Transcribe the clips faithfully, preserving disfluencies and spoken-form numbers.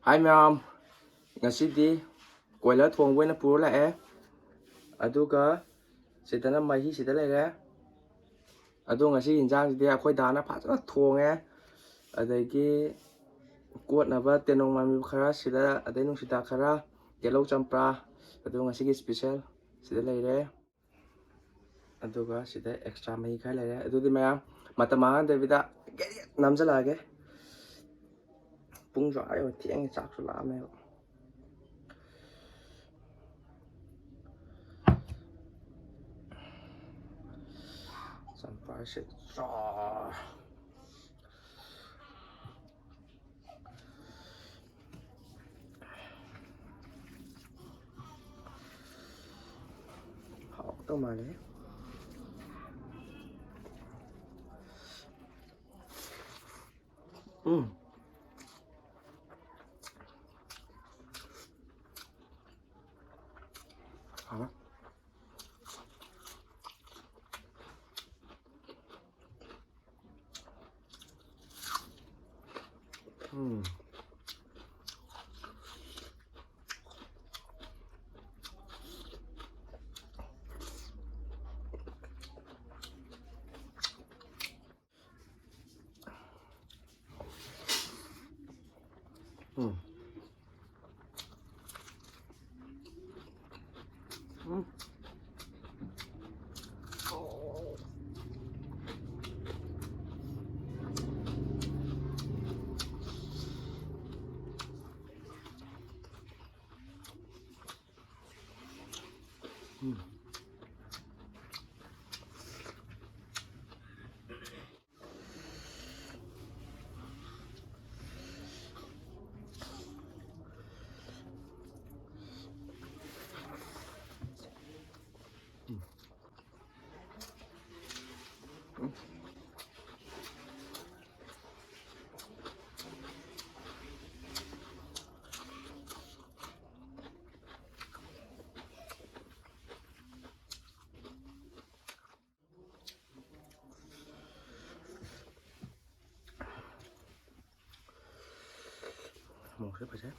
ꯍꯥꯏ ꯃꯌꯥꯝ, ꯉꯁꯤꯗꯤ ꯀꯣꯏꯂꯔ ꯊꯣꯡꯕ ꯑꯣꯏꯅ ꯄꯨꯔ ꯂꯥꯛꯑꯦ꯫ ꯑꯗꯨꯒ ꯁꯤꯗꯅ ꯃꯍꯤꯁꯤꯗ ꯂꯩꯔꯦ꯫ ꯑꯗꯣ ꯉꯁꯤꯒꯤ ꯏꯟꯖꯥꯡꯁꯤꯗꯤ ꯑꯩꯈꯣꯏ ꯗꯥꯅ ꯐꯖꯅ ꯊꯣꯡꯉꯦ꯫ ꯑꯗꯒꯤ ꯀꯣꯠꯅꯕ ꯇꯦꯅꯧ ꯃꯥꯟꯕꯤ ꯈꯔ ꯁꯤꯗ, ꯑꯗꯩ ꯅꯨꯡꯁꯤꯗꯥꯛ ꯈꯔ, ꯇꯤꯜꯍꯧ ꯆꯝꯄ꯭ꯔꯥ, ꯑꯗꯨ ꯉꯁꯤꯒꯤ ꯏꯁꯄꯤꯁꯦꯜ ꯁꯤꯗ ꯂꯩꯔꯦ꯫ ꯑꯗꯨꯒ ꯁꯤꯗ ꯑꯦꯛꯁꯇ꯭ꯔꯥ ꯃꯍꯤ ꯈꯔ ꯂꯩꯔꯦ꯫ ꯑꯗꯨꯗꯤ ꯃꯌꯥꯝ, ꯃꯇꯝ ꯃꯥꯡꯍꯟꯗꯕꯤꯗ ꯒꯦꯔꯤ ꯅꯝꯁꯤꯜꯂꯛꯑꯒꯦ꯫ ꯄꯨꯡꯁꯨ ꯑꯥ ꯌꯧꯔꯦ, ꯊꯦꯡꯉꯦ, ꯆꯥꯛꯁꯨ ꯂꯥꯝꯃꯦꯕ꯫ ꯆꯝꯄ꯭ꯔꯥꯁꯦ ꯆꯥ-, ꯍꯥꯎꯗꯧ ꯃꯥꯜꯂꯦ꯫ ꯎꯝ꯫ ꯍꯥꯎꯋꯦ꯫ ꯎꯝ꯫ ꯎꯝ꯫ ꯎꯝ꯫ ꯎꯝ꯫ ꯐꯖꯩ꯫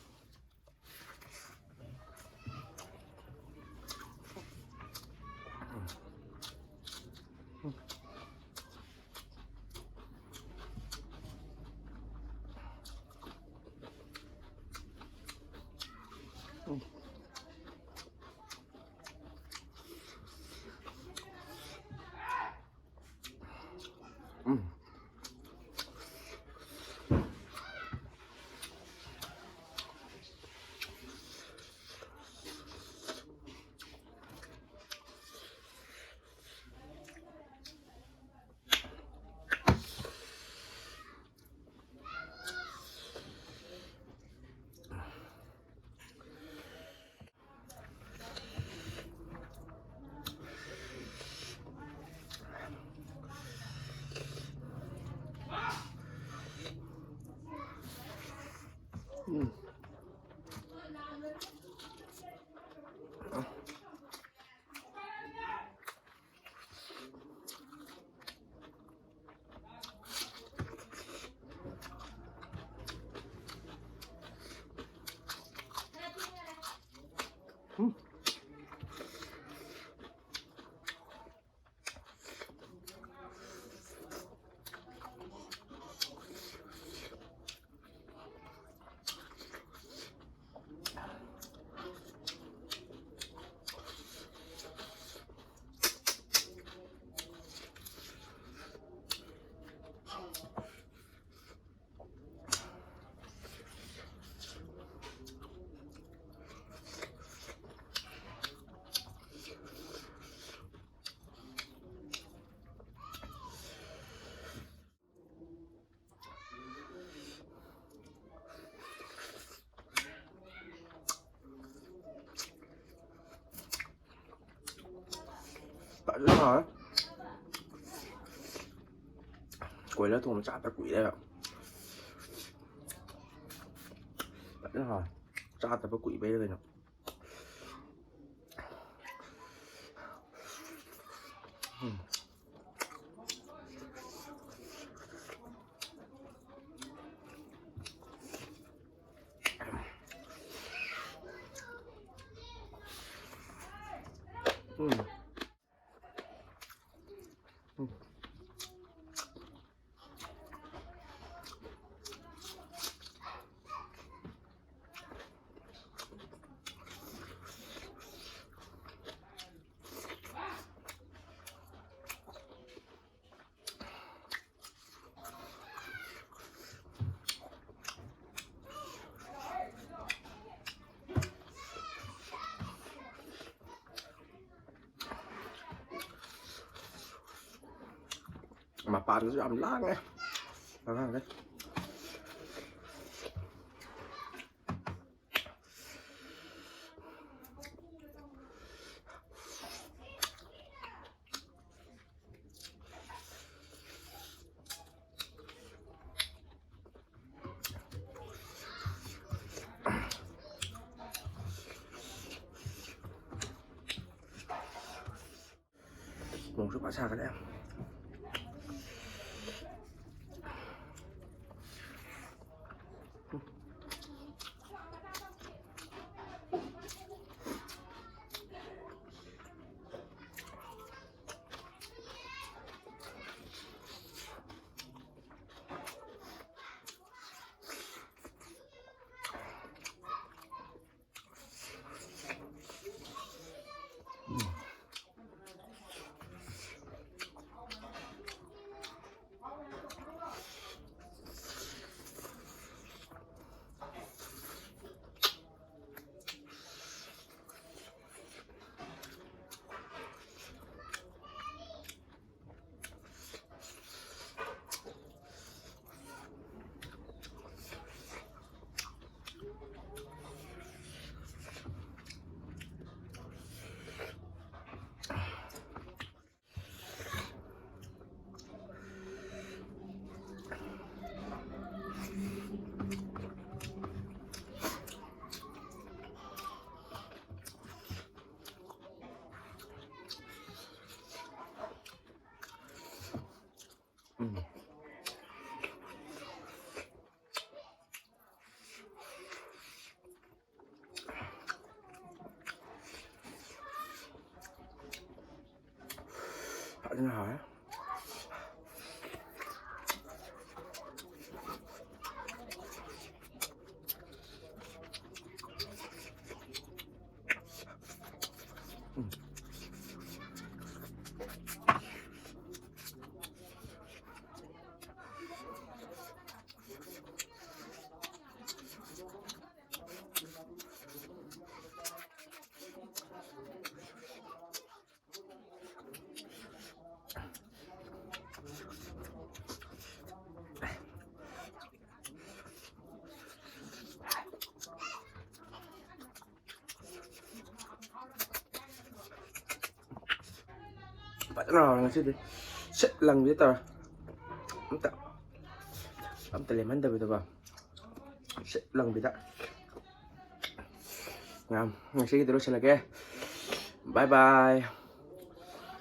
ꯐꯖꯅ ꯍꯥꯎꯔꯦ꯫ ꯀꯣꯏꯂꯔ ꯊꯣꯡꯕ ꯆꯥꯗ ꯀꯨꯏꯔꯦ꯫ ꯐꯖꯅ ꯍꯥꯎꯔꯦ꯫ ꯆꯥꯗꯕ ꯀꯨꯏꯕꯩꯔ ꯀꯩꯅꯣ꯫ ꯎꯝ꯫ ꯎꯝ꯫ ꯎꯝ꯫ ꯃꯄꯥꯟꯗꯁꯨ ꯌꯥꯝ ꯂꯥꯡꯉꯦ ꯑꯉꯥꯡꯈꯩ꯫ ꯃꯣꯔꯣꯛꯁꯨ ꯐꯖ ꯁꯥꯒꯠꯂꯦ꯫ ꯐꯖꯅ ꯍꯥꯎꯔꯦ꯫ ꯐꯖꯅ ꯍꯥꯎꯔꯦ ꯉꯁꯤꯗꯤ꯫ ꯁꯤꯠ ꯂꯪꯕꯤꯗ ꯇꯧꯔꯦ꯫ ꯑꯝꯇ ꯑꯝꯇ ꯂꯦꯝꯍꯟꯗꯕꯤꯗꯀꯣ꯫ ꯁꯤꯠ ꯂꯪꯕꯤꯗ꯫ ꯃꯌꯥꯝ ꯉꯁꯤꯒꯤꯗꯤ ꯂꯣꯏꯁꯤꯜꯂꯒꯦ꯫ ꯕꯥꯏ ꯕꯥꯏ꯫